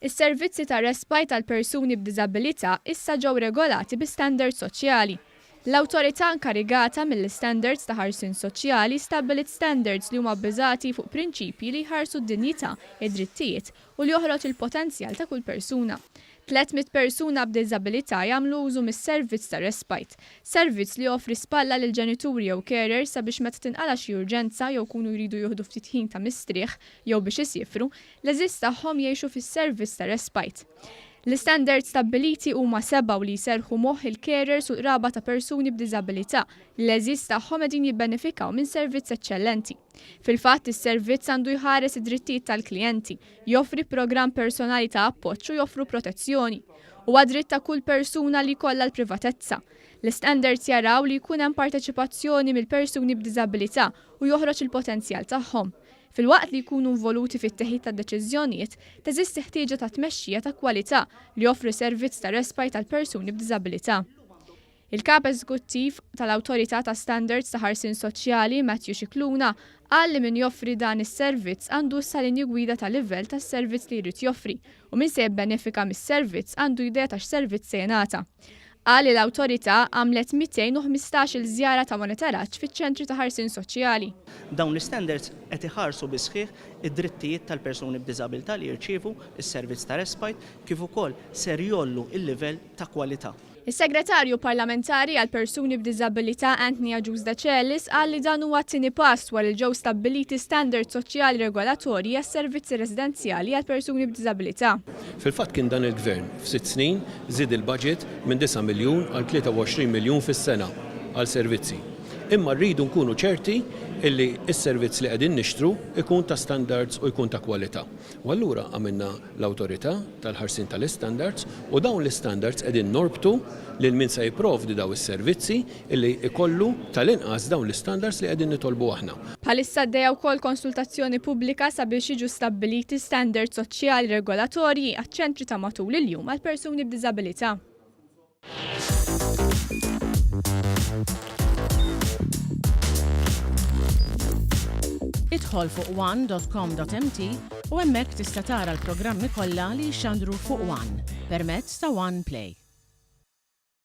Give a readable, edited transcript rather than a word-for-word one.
Is-servizzi ta' respite għal persuni b'diżabilità issa ġew regolati bi standards soċjali. L-awtorità inkarigata mill-istandards ta' ħarsien soċjali stabbiliet standards li huma bbażati fuq prinċipji li jħarsu d-dinjità, id-drittijiet u li joħroġ il-potenzjal ta' kull persuna. 300 persuna b'diżabilità jagħmlu użu mis-servizz ta' respite, servizz li joffri spalla lill-ġenituri jew carers sabiex meta tinqala' xi urġenza jew jkunu jridu jieħdu ftit ħin ta' mistrieħ jew biex isiefru, l-għeżież tagħhom jgħixu fis-servizz ta' respite. L-istandards stabbiliti huma sebgħa u li jserrħu moħħ il-carers u l-qraba ta' persuni b'diżabilità li l-għeżież tagħhom qegħdin jibbenefikaw minn servizz eċċellenti. Fil-fatt, is-servizz għandu jħares id-drittijiet tal-klijenti, joffri programm personali ta' appoġġ u joffru protezzjoni. Huwa dritt ta' kull persuna li jkollha l-privatezza. L-istandards jaraw li jkun hemm parteċipazzjoni mill-persuni b'diżabilità u joħroġ il-potenzjal tagħhom. Filwaqt li jkunu involuti fit-teħid ta' deċiżjonijiet, teżisti ħtieġa ta' tmexxija ta' kwalità li joffri servizz ta' respite għal persuni b'diżabilità. Il-Kap Eżekuttiv tal-Awtorità ta' Standards ta' Ħarsien Soċjali, Matthew Scicluna, qal li min joffri dan is-servizz għandu issa linji gwida ta' livell tas-servizz li jrid joffri u min se jibbenefika mis-servizz għandu idea ta' x'servizz se jingħata. Qal li l-Awtorità għamlet 215 il żjara ta' monitoraġġ fiċ-ċentri ta' ħarsien soċjali. Dawn l-istandards qed iħarsu bis-sħiħ id-drittijiet tal-persuni b'diżabilità li jirċievu s-servizz ta' respite kif ukoll ser jgħollu l-livell ta' kwalità. Is-Segretarju Parlamentari għall-Persuni b'Diżabilità Anthony Agius Decelis qal li dan huwa t-tieni pass wara li ġew stabbiliti standards soċjali regolatorji għas-servizzi residenzjali għal persuni b'diżabilità. Fil-fatt kien dan il-Gvern f'sitt snin żied il-budget minn 9 miljun għal 23 miljun fis-sena għal servizzi. Imma rridu nkunu ċerti illi s-servizz li qegħdin nixtru jkun ta' standards u jkun ta' kwalità. U allura għamilna l-Awtorità tal-Ħarsien tal-Istandards u dawn l-istandards qegħdin norbtu lil min se jipprovdi dawn is-servizzi illi jkollu tal-inqas dawn l-istandards li qegħdin nitolbu aħna. Bħalissa għaddejja wkoll konsultazzjoni pubblika sabiex jiġu stabbiliti standards soċjali regolatorji għaċ-ċentri ta' matul il-jum għal persuni b'diżabilità. Idħol fuq one.com.mt u hemmhekk tista' tara l-programmi kollha li jixxandru fuq One permezz ta' One Play.